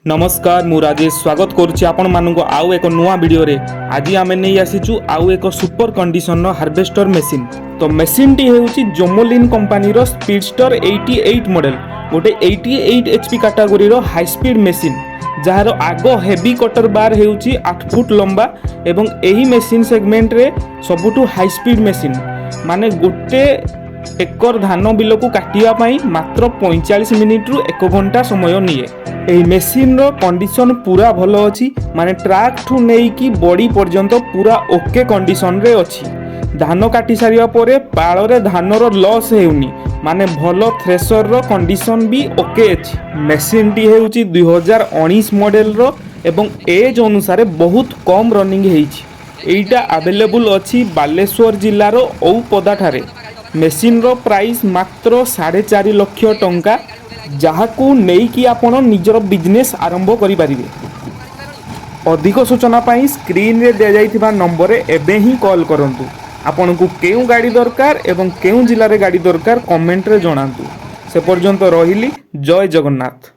ନମସ୍କାର, ମୁଁ ରାଜେଶ, ସ୍ୱାଗତ କରୁଛି ଆପଣମାନଙ୍କୁ ଆଉ ଏକ ନୂଆ ଭିଡ଼ିଓରେ। ଆଜି ଆମେ ନେଇ ଆସିଛୁ ଆଉ ଏକ ସୁପର କଣ୍ଡିସନର ହାର୍ଭେଷ୍ଟର ମେସିନ୍। ତ ମେସିନ୍ଟି ହେଉଛି ଜୋମୋଲିନ୍ କମ୍ପାନୀର ସ୍ପିଡଷ୍ଟର 88 ମଡେଲ, ଗୋଟେ 88 HP କାଟାଗୋରୀର ହାଇ ସ୍ପିଡ୍ ମେସିନ୍, ଯାହାର ଆଗ ହେଭି କଟର ବାର ହେଉଛି 8 ଫୁଟ ଲମ୍ବା ଏବଂ ଏହି ମେସିନ୍ ସେଗମେଣ୍ଟରେ ସବୁଠୁ ହାଇ ସ୍ପିଡ୍ ମେସିନ୍। ମାନେ ଗୋଟେ ଏକର ଧାନ ବିଲକୁ କାଟିବା ପାଇଁ ମାତ୍ର 45 ମିନିଟରୁ 1 ଘଣ୍ଟା ସମୟ ନିଏ। ଏହି ମେସିନ୍ର କଣ୍ଡିସନ ପୁରା ଭଲ ଅଛି, ମାନେ ଟ୍ରାକ୍ଠୁ ନେଇକି ବଡି ପର୍ଯ୍ୟନ୍ତ ପୁରା ଓକେ କଣ୍ଡିସନରେ ଅଛି। ଧାନ କାଟି ସାରିବା ପରେ ପାଳରେ ଧାନର ଲସ୍ ହେଉନି, ମାନେ ଭଲ ଥ୍ରେସରର କଣ୍ଡିସନ ବି ଓକେ ଅଛି। ମେସିନ୍ଟି ହେଉଛି 2019 ମଡେଲର ଏବଂ ଏଜ୍ ଅନୁସାରେ ବହୁତ କମ୍ ରନିଂ ହେଇଛି। ଏଇଟା ଆଭେଲେବୁଲ୍ ଅଛି ବାଲେଶ୍ୱର ଜିଲ୍ଲାର ଔପଦାଠାରେ। ମେସିନ୍ର ପ୍ରାଇସ୍ ମାତ୍ର 4.5 ଲକ୍ଷ ଟଙ୍କା, ଯାହାକୁ ନେଇକି ଆପଣ ନିଜର ବିଜନେସ୍ ଆରମ୍ଭ କରିପାରିବେ। ଅଧିକ ସୂଚନା ପାଇଁ ସ୍କ୍ରିନ୍ରେ ଦିଆଯାଇଥିବା ନମ୍ବରରେ ଏବେ ହିଁ କଲ୍ କରନ୍ତୁ। ଆପଣଙ୍କୁ କେଉଁ ଗାଡ଼ି ଦରକାର ଏବଂ କେଉଁ ଜିଲ୍ଲାରେ ଗାଡ଼ି ଦରକାର, କମେଣ୍ଟରେ ଜଣାନ୍ତୁ। ସେ ପର୍ଯ୍ୟନ୍ତ ରହିଲି, ଜୟ ଜଗନ୍ନାଥ।